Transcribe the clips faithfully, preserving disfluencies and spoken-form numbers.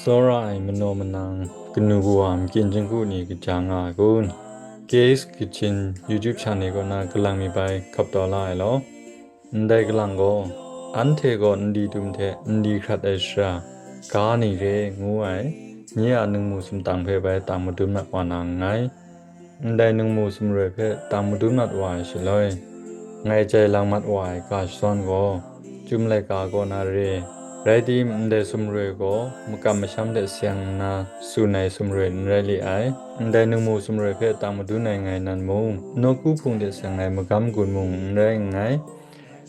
Tsawra ai manaw manang kanu kawa makyin jingku ni kaja nga ai kun? K S Kitchen YouTube channel kaw na kalang mi bai hkap taw la ai law. Ndai kalang gaw, anhte gaw nli tum hte nli hkrat ai shara ga ni re ngu ai, nye a ningmu sumtang hpe bai tang madun mat wa na nngai. Ndai ningmu sumroi hpe tang madun mat wa ai shaloi, ngai jai lang mat wa ai ga shadawn gaw, Chyum laika kaw na re. Rai tim, ndai sumroi gaw makam masham de seng nna tsun ai sumroi n rai li ai. Ndai ningmu sumroi hpe tang madun ai ngai nan mung, nawku hpung de seng ai magam gun mung n rai nngai.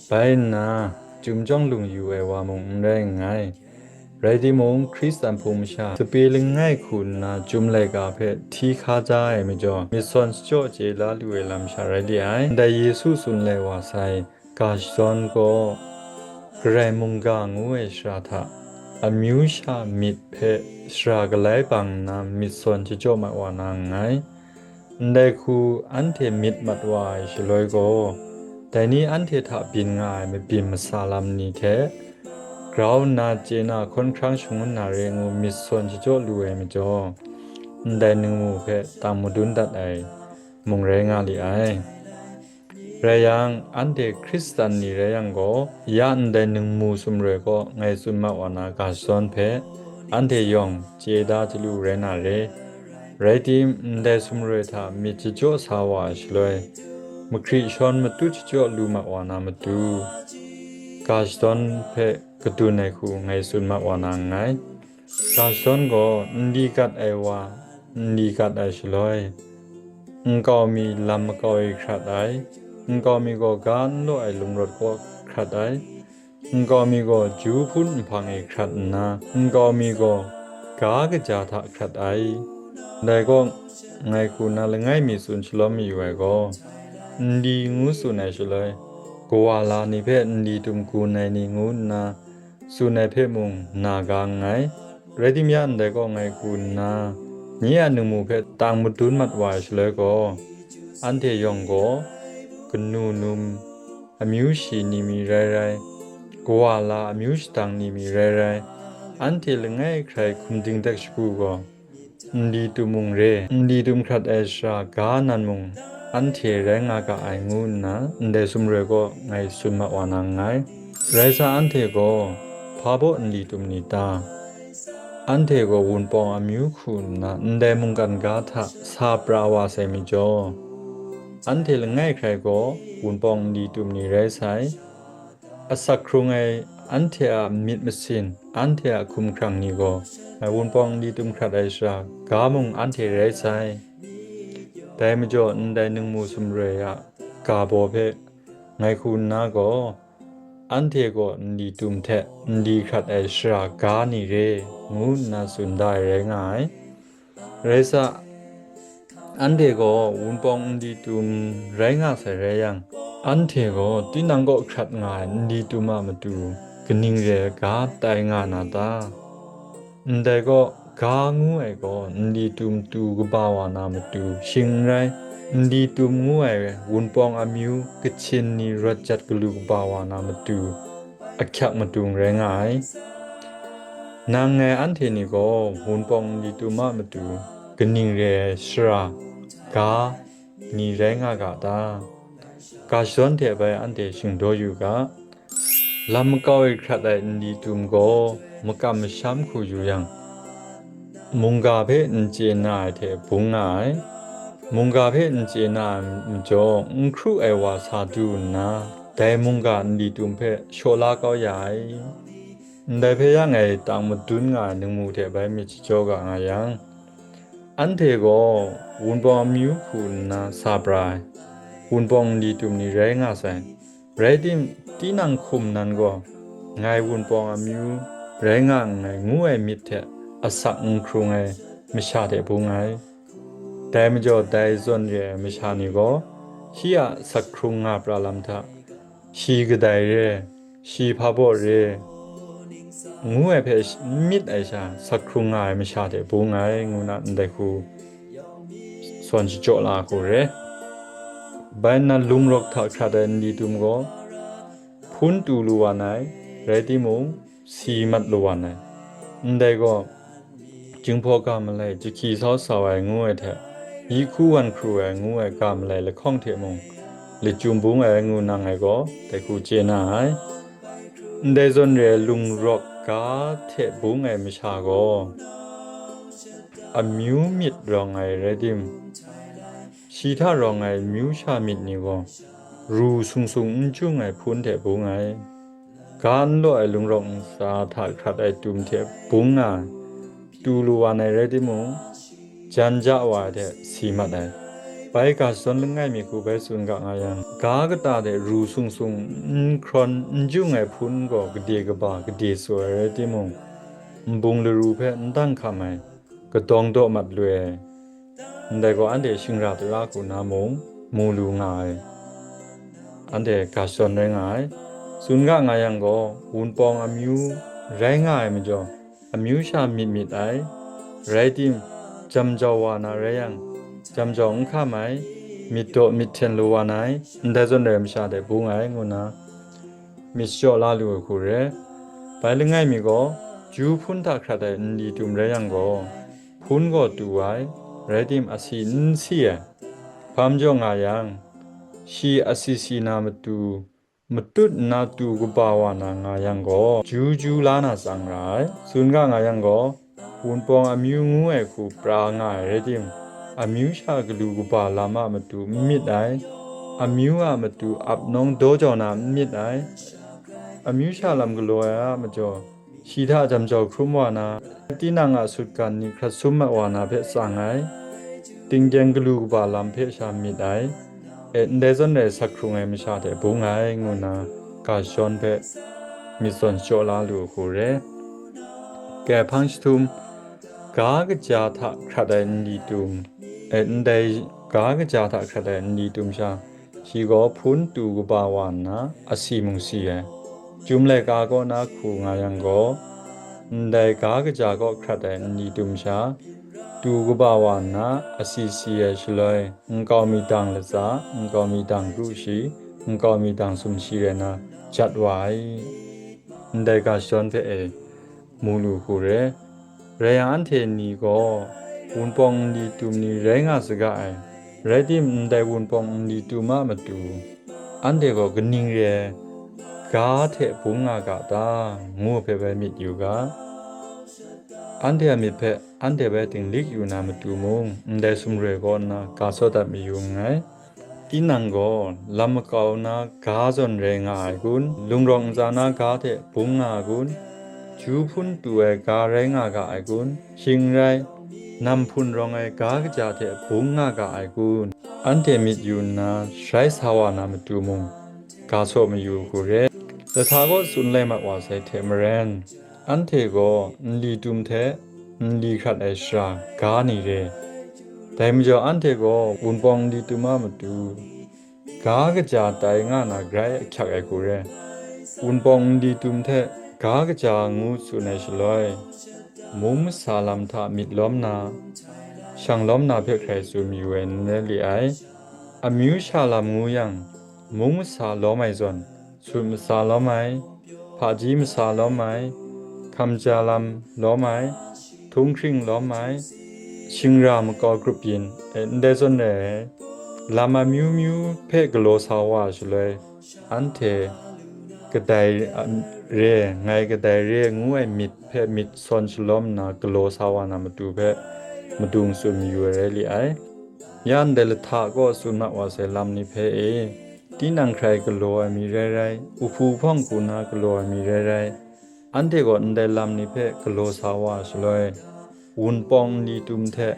Bai nna, Chyum jawng lung yu ai wa mung n rai nngai. Rai timung, Hkristan hpung masha sape langai hku nna Chyum laika hpe hti hkaja ai majaw, myit sawn shachyaw chye la lu ai lam sha rai li ai. Ndai Yesu tsun lai wa sai, ga shadawn gaw, Karai mungga ngu ai shara hta amyu sha myit hpe shara galai bang nna myit sawn shachyaw mat wa na nngai. Ndai hku anhte myit mat wa ai shaloi gaw, dai ni anhte hta byin nga ai mabyin masa lam ni hte grau nna chye na hkawn hkrang shangun na re ngu myit sawn shachyaw lu ai majaw, ndai ningmu hpe tang madun dat ai mung rai nga li ai. Rai yang, anhte Hkristan ni rai yang gaw, ya ndai ningmu sumroi kaw ngai tsun mat wa na ga shadawn hpe, anhte yawng chye da chyalu rai na re. Rai tim, ndai sumroi hta myit shachyaw sa wa ai shaloi, mahkri shawn matut shachyaw lu mat wa na matu, ga shadawn hpe kadun ai hku ngai tsun mat wa na nngai. Ga shadawn gaw nli gat ai wa, nli gat ai shaloi, nkau mi lam makau e hkrat ai, nkau mi gaw ga n law ai lungrawt kaw hkrat ai, nkau mi gaw ju hpun nhpang e hkrat nna, nkau mi gaw ga kaja hta hkrat ai. Ndai kaw, ngai hku na langai mi tsun shalawm mayu ai gaw, nli ngu tsun ai shaloi, kawa la ni hpe nli tum gun ai ni ngu nna, tsun ai hpe mung na ga nngai. Rai tim ya, ndai kaw ngai hku nna, nye a ningmu hpe tang madun mat wa ai shaloi gaw, anhte yawng gaw, kanu num amyu shi ni mi rai rai, kawa la amyu shadang ni mi rai rai, anhte langai hkrai hkum dingdek shagu gaw, nli tum mung re, nli tum hkrat ai shara ga nan mung anhte rai nga ga ai ngu nna, ndai sumroi kaw ngai tsun mat wa na nngai. Rai sa, anhte gaw hpa baw nli tum ni ta? Anhte gaw Wunpawng amyu hku nna ndai mungkan ga hta sa pra wa sai majaw, anhte langai hkrai gaw Wunpawng nli tum ni rai sai. Asak hkrung ai anhte a myit masin, anhte a hkumhkrang ni gaw, ngai Wunpawng nli tum hkrat ai shara ga mung anhte rai sai. Dai majaw, ndai ningmu sumroi a ga baw hpe ngai hku nna gaw, anhte gaw nli tum hte nli hkrat ai shara ga ni re, ngu nna tsun da ai rai nga ai. Rai sa, anhte gaw Wunpawng nli tum rai nga sai rai yang, anhte gaw tinang kaw hkrat nga ai nli tum a matu kaning re ai ga tai nga na ta? Ndai kaw, ga ngu ai gaw nli tum tu kaba wa na matu shing n rai, nli tum ngu ai Wunpawng amyu kachin ni rawt jat galu kaba wa na matu ahkyak matu rai nga ai. Nang ngai anhte ni gaw Wunpawng nli tum a matu kaning re ai shara ga ni rai nga ga ta? Ga shadawn hte bai anhte shingdaw yu ga. Lam makau e hkrat ai nli tum gaw makam masham hku yu yang, mungga hpe n chye na ai hte bung nga ai. Mungga hpe n chye na ai majaw, n hkru ai wa sa du nna, dai mungga nli tum hpe shaw la kau ya ai. Ndai hpe ya ngai tang madun nga ai ningmu hte bai myit shachyaw ga nga yang, anhte gaw Wunpawng amyu hku nna sa pra ai, Wunpawng nli tum ni rai nga sai. Rai tim, tinang hkum nan gaw, ngai Wunpawng amyu rai nga nngai ngu ai myit hte asak n hkrung ai masha hte bung ai. Dai majaw, dai zawn re ai masha ni gaw, shi a sak hkrung nga pra lam hta, shi kadai re, shi hpa baw re, ngu ai hpe n myit ai sha, sak hkrung nga ai masha hte bung ai, ngu na ndai hku sawn shachyaw la hku re. Bai nna, lungrawk hta hkrat ai nli tum gaw, hpun tu lu wa nai, rai timung, si mat lu wa nai. Ndai gaw, Jinghpaw ga malai jahki sau sau ai ngu ai hte, yi hku wan hkru ai ngu ai ga malai lahkawng hte mung lachyum bung ai ngu na ngai gaw dai hku chye na ai. Ndai zawn re ai lungrawk ga hte bung ai masha gaw, amyu myit rawng ai rai tim, shi hta rawng ai amyu sha myit ni gaw, ru sung sung n jung ai hpun hte bung ai. Ga n law ai lungrawk ntsa hta hkrat ai tum hte bung nga ai, tu lu wan ai rai timung, jan ja wa ai hte si mat ai. Bai ga shadawn langai mi hku bai tsun ga nga yang, ga kata hte ru sung sung n hkrawn n jung ai hpun gaw gade kaba gade tsaw ai rai timung, nbung laru hpe n dang hkam ai, kadawng daw mat lu ai. Ndai gaw anhte shingra tara hku na mung mu lu nga ai, anhte ga shadawn rai nga ai. Tsun ga nga yang gaw, wunpawng amyu rai nga ai majaw, amyu sha myit myit ai, rai tim, jam jau wa na rai yang, jam jau n hkam ai, myit daw myit hten lu wa na ai, ndai zawn rai masha hte bung ai, ngu nna myit shachyaw la lu ai hku re. Bai langai mi gaw, ju hpun hta hkrat ai nli tum rai yang gaw, hpun gaw tu ai, rai tim, asi n si ai. Hpa majaw nga yang, shi asi si na matu, matut nna tu kaba wa na nga yang gaw, ju ju la na tsang ra ai. Tsun ga nga yang gaw, wunpawng amyu ngu ai hku pra nga ai rai tim, amyu sha galu kaba lam a matu n myit ai, amyu a matu ap nawng daw jau na n myit ai, amyu sha lam galaw ai a majaw, shi hta jam jau hkrum wa na, tinang a sutgan ni hkrat sum mat wa na hpe tsang ai, tinggyeng galu kaba lam hpe sha myit ai, e, ndai zawn rai sak hkrung ai masha hte bung ai, ngu nna ga shadawn hpe myit zawn shachyaw la lu ai hku re. Kehpang jahtum, ga kaja hta hkrat ai nli tum, e, ndai ga kaja hta hkrat ai nli tum sha, shi gaw hpun tu kaba wa nna, asi mung si ai. Chyum laika kaw na hku nga yang gaw, ndai ga kaja kaw hkrat ai nli tum sha, tu kaba wa nna, asi si ai shaloi, nkau mi dang latsa, nkau mi dang kru shi, nkau mi dang sumshi rai nna, jat wa ai. Ndai ga shadawn hpe e, mu lu hku re. Rai yang, anhte ni gaw wunpawng nli tum ni rai nga saga ai, rai tim, ndai wunpawng nli tum a matu, anhte gaw kaning re ai ga hte bung nga ga ta, ngu ai hpe bai myit yu ga. Anhte a myit hpe anhte bai dinglik yu na matu mung, ndai sumroi kaw nna ga saw dat mayu nngai. Tinang gaw lam makau na ga zawn rai nga ai kun? Lungrawk ntsa na ga hte bung nga ai kun? Ju hpun tu ai ga rai nga ga ai kun? Shing n rai, nam hpun rawng ai ga kaja hte bung nga ga ai kun? Anhte myit yu nna sharai sa wa na matu mung, ga saw mayu hku re. Lahta kaw tsun lai mat wa sai hte maren, anhte gaw nli tum hte nli hkrat ai shara ga ni re. Dai majaw, anhte gaw wunpawng nli tum a matu, ga kaja tai nga na grai ahkyak ai hku re. Wunpawng nli tum hte ga kaja ngu tsun ai shaloi, mung masa lam hta myit lawm na, shang lawm na hpe hkrai tsun mayu ai n rai li ai. Amyu sha lam ngu yang, mung masa lawm ai zawn, sut masa lawm ai, hpaji masa lawm ai, hkamja lam lawm ai, htunghkring lawm ai, shingra makau grup yin, e, ndai zawn rai ai, lam amyu myu hpe galaw sa wa ai shaloi, anhte kadai re, ngai kadai re ngu ai myit hpe myit sawn shalawm nna galaw sa wa na matu hpe madung tsun mayu ai rai li ai. Ya ndai lahta kaw tsun mat wa sai lam ni hpe e, tinang hkrai galaw ai mi rai rai, uhpu hpawng hku na galaw ai mi rai rai, anhte gaw ndai lam ni hpe galaw sa wa ai shaloi, wunpawng nli tum hte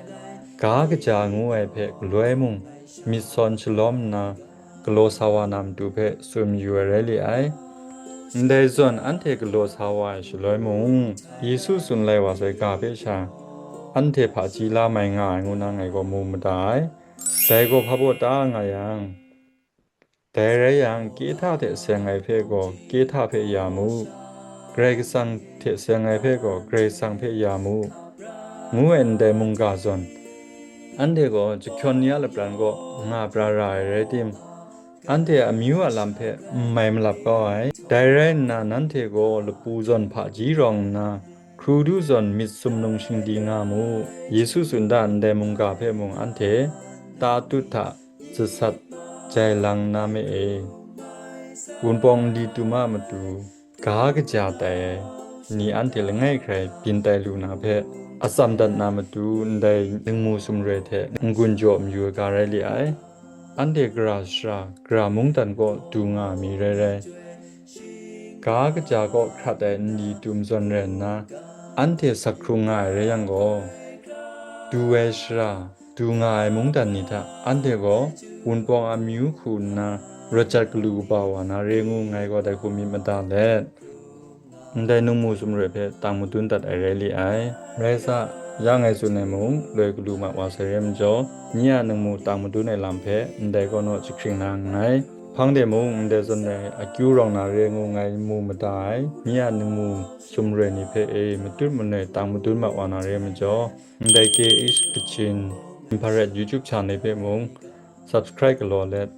ga kaja ngu ai hpe galoi mung myit sawn shalawm nna, galaw sa wa na matu hpe tsun mayu ai rai li ai. Ndai zawn, anhte galaw sa wa ai shaloi mung, Yesu tsun lai wa sai ga hpe sha, anhte hpaji la mai nga ai ngu na ngai gaw mu mada ai. Dai gaw hpa baw ta nga yang, dai rai yang, kehta hte seng ai hpe gaw kehta hpe ya mu, Karai Kasang hte seng ai hpe gaw Karai Kasang hpe ya mu, ngu ai ndai mungga zawn, anhte gaw jahkyawn ni a lapran kaw nga pra ra ai rai tim, anhte a amyu a lam hpe n mai malap kau ai. Dai rai nna, nanhte gaw lapu zawn hpaji rawng nna, Hpru du zawn myit sumnung shingdi nga mu. Yesu tsun da ndai mungga hpe mung anhte ta tut hta jasat jai lang na me e. Wunpawng n di tum a matu, ga kaja tai ai ni anhte langai hkrai byin tai lu na hpe atsam dat na matu, ndai ningmu sumroi hte n-gun jaw mayu ai ga rai li ai. Anhte gara sara, gara mungdan kaw du nga ai mi rai rai, ga kaja kaw hkrat ai n di tum zawn rai nna, anhte sak hkrung nga ai rai yang gaw, du ai sara, du nga ai mungdan ni hta anhte gaw Wunpawng amyu hku nna rawt jat galu kaba wa na re ngu ngai gaw dai hku myit mada let, ndai ningmu sumroi hpe tang madun dat ai rai li ai. Rai sa, ya ngai tsun ai mung, loi galu mat wa sai re majaw, nye a ningmu tang madun ai lam hpe ndai kaw naw jahkring na nngai. Hpang de mung, ndai zawn ai akyu rawng na re ngu ngai mu mada ai, nye a ningmu sumroi ni hpe e matut manoi tang madun mat wa na re majaw, ndai K H Kachin Infrared YouTube channel hpe mung subscribe galaw let,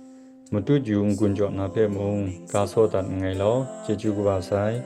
matut yu n-gun jaw na hpe mung ga saw dat nngai law, chyeju kaba sai.